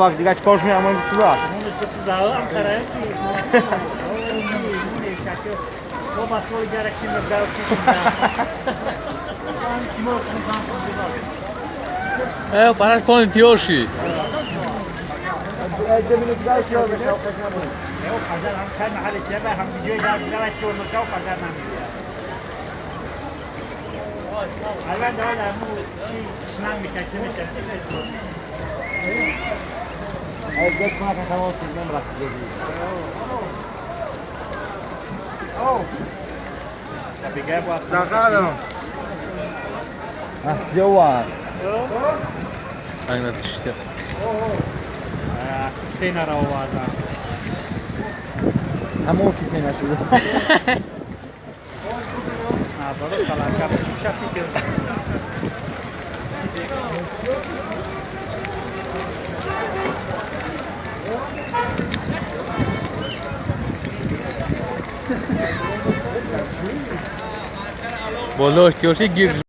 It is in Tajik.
Вақт дига чӣ кор меамон тура? Параш кон тиоши. Тамом шуд, нашуд. Болош тиоши гир.